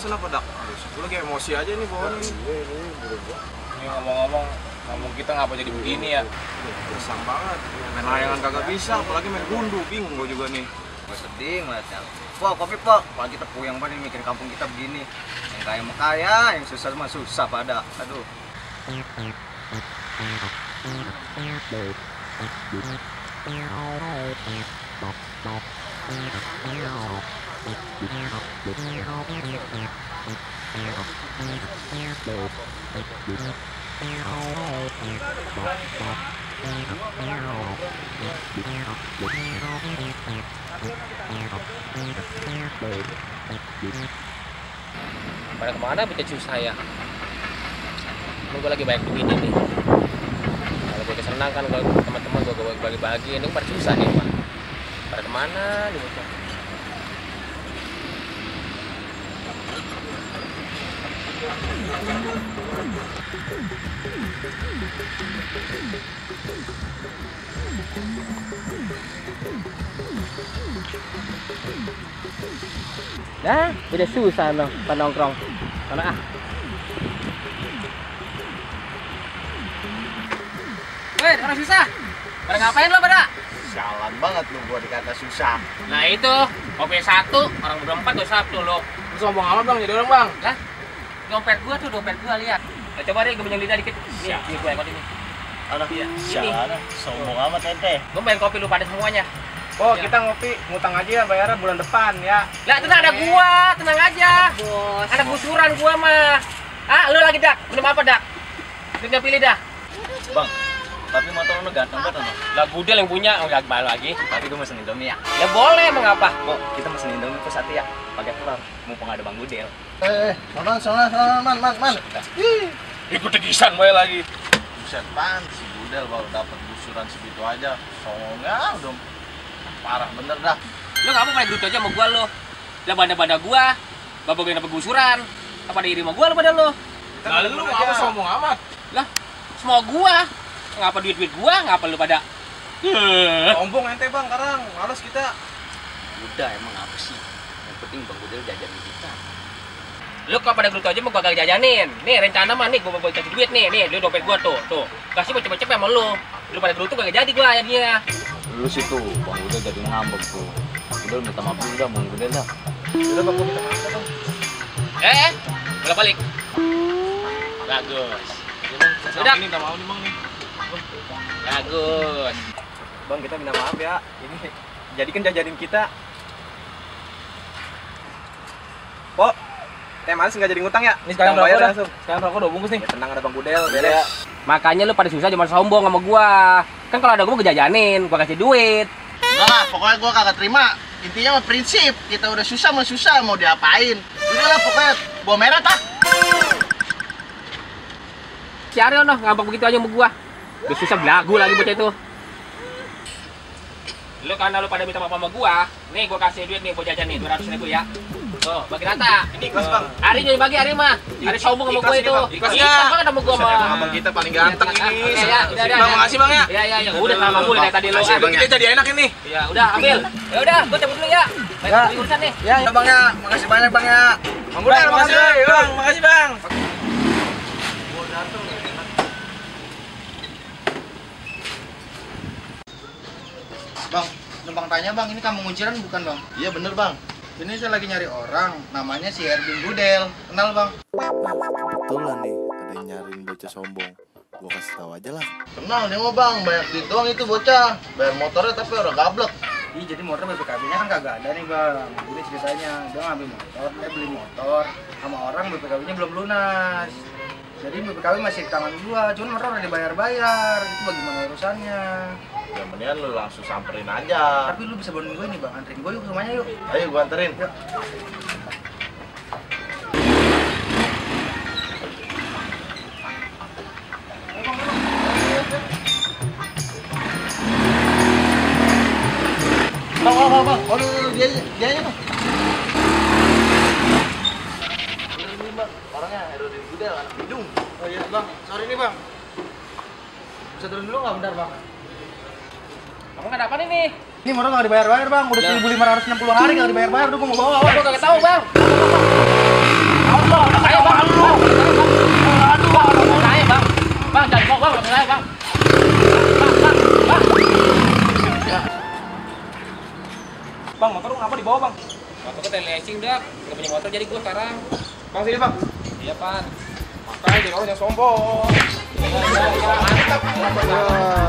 sana pada. Gue lagi emosi aja nih bawahnya nih. Ini ngomong-ngomong, kampung kita ngapa jadi begini ya? Gersang banget. Main layangan kagak bisa, apalagi main gundu. Bingung gue juga nih. Gue sedih ngeliatnya. Pok, kopi pok. Apalagi kita puyeng banget nih mikirin kampung kita begini. Yang kaya mah kaya, yang susah mah susah pada. Aduh. Pada kemana bocah susah ya? Gue lagi banyak duit ini. Kalau gue kesenang kan kalau teman-teman gue bagi-bagi, ini pada susah nih pak. Pada kemana nih bocah? Dah, udah susah loh, nongkrong. Mana ah? Weh, orang susah. Pada ngapain lo pada? Sialan banget lu gua dikata susah. Nah itu, kopi satu, orang berempat tuh Sabtu lo. Terus ngomong apa bang, jadi orang bang? Lah, dompet gua lihat. Nah, coba deh gue minjem lidah dikit. Nih, gue ikut ini. Alah, Iya, sialan. Sombong amat ente. Gue pengen kopi lu pada semuanya. Oh, Ya. kita ngopi, ngutang aja ya, bayarnya bulan depan ya. Lah, tenang ada gua, tenang aja. Bos. Ada gusuran gua mah. Ah, lu lagi dak? Minum apa dak? Tinggal pilih dah. Bang, tapi motor lu ganteng banget no. Lah gudel yang punya, enggak balik lagi. Tapi gua mesen Indomie ya. Ya boleh, emang apa? Kok kita mesen Indomie plus satu ya? Pakai telur. Mumpung ada Bang Gudel. Man. Ikut tegisan gue lagi. Buset pan, si Budel baru dapat gusuran segitu aja. Songongnya udah parah bener dah. Lu ngapa pakai duit aja sama gua lo? Lah banda-banda gua, babak yang dapat gusuran. Apa ada iri sama gua lu pada lo? Nah, lu apa sombong amat? Lah, semua gua. Ngapa duit-duit gua, ngapa lu pada? Sombong ente bang, sekarang males kita. Udah emang apa sih? Yang penting Bang Gudel jajanin kita. Lu kalau pada grup aja mau gua kagak jajanin. Nih rencana mah nih gua kasih duit nih, lu dompet gua tuh. Kasih mau cepet-cepet sama lu. Lu pada grup tuh kagak jadi gua jadinya. Lu sih tuh, Bang Gudel jadi ngambek tuh. Gudel minta maaf dulu dah, Bang Gudel dah. Udah bang, gue minta maaf bang. Bolak balik. Bagus. Udah. Ini minta maaf nih bang nih. Bagus. Bang, kita minta maaf ya. Ini jadikan jajanin kita. Pok, teh manis nggak jadi ngutang ya? Ini sekarang bayar rokok langsung. Sekarang rokok 2 bungkus nih. Ya tenang, ada Bang Budel, beres. Makanya lu pada susah cuma sombong sama gua. Kan kalau ada gua jajanin, gua kasih duit. Udah lah, pokoknya gua kagak terima. Intinya mah prinsip, kita udah susah mau diapain. Udah lah pokoknya, bawa merah tak. Si Aryo noh gampang begitu aja sama gua. Udah susah belagu lagi bocah itu. Lu karena lu pada minta maaf sama gua, nih gua kasih duit nih buat jajan nih 200.000 ya. Tuh, bagi rata. Ini ikhlas bang. Ari jadi bagi Ari mah. Ari sombong sama gua Ikhlas itu. ini, Bang. Ikhlas Ikhlas ya. banget sama gua mah. Abang kita paling ganteng ini. Ya, udah. Bang, makasih bang ya. Iya. Udah sama gua dari tadi lu. Makasih, bang, kita jadi enak ini. Iya, udah ambil. Ya udah, gua cabut dulu ya. Banyak urusan nih. Ya bang ya, makasih banyak bang ya. Bang Budel, makasih bang. Makasih bang. Bang, numpang tanya bang, ini kampung Kunciran bukan bang? Iya bener bang. Ini saya lagi nyari orang, namanya si Erwin Budel. Kenal bang? Kebetulan nih ada yang nyariin bocah sombong. Gua kasih tahu aja lah. Kenal dia mah bang, banyak duit doang itu bocah. Bayar motornya tapi orang gablek. Iya, jadi motor BPKB-nya kan kagak ada nih bang. Jadi ceritanya, dia ngambil motor, dia beli motor sama orang BPKB-nya belum lunas. Jadi BPKB masih di tangan gua, cuman motor udah dibayar-bayar. Itu bagaimana urusannya? Ya mendingan lu langsung samperin aja. Tapi lu bisa bantuin gue nih bang, anterin gue yuk ke rumahnya yuk. Ayo gua anterin. Yuk. Bang. Oh, dia aja bang. Ini bang, orangnya Erwin Budel, anak Bidung. Oh iya bang, sorry nih bang. Bisa turun dulu nggak bentar bang? Kamu nggak ada apa nih? Ini motor nggak dibayar-bayar bang, udah 1.560 hari nggak dibayar-bayar, udah gue mau bawa. Gua kagak tahu, Bang. Bang, jangan bawa bang, saya bang. Bang, motor lu ngapa dibawa, Bang? Motor ke telesing dah, nggak punya motor jadi gua sekarang. Bang, sini, Bang. Iya pan. Makanya jadi orang yang sombong. Mantap.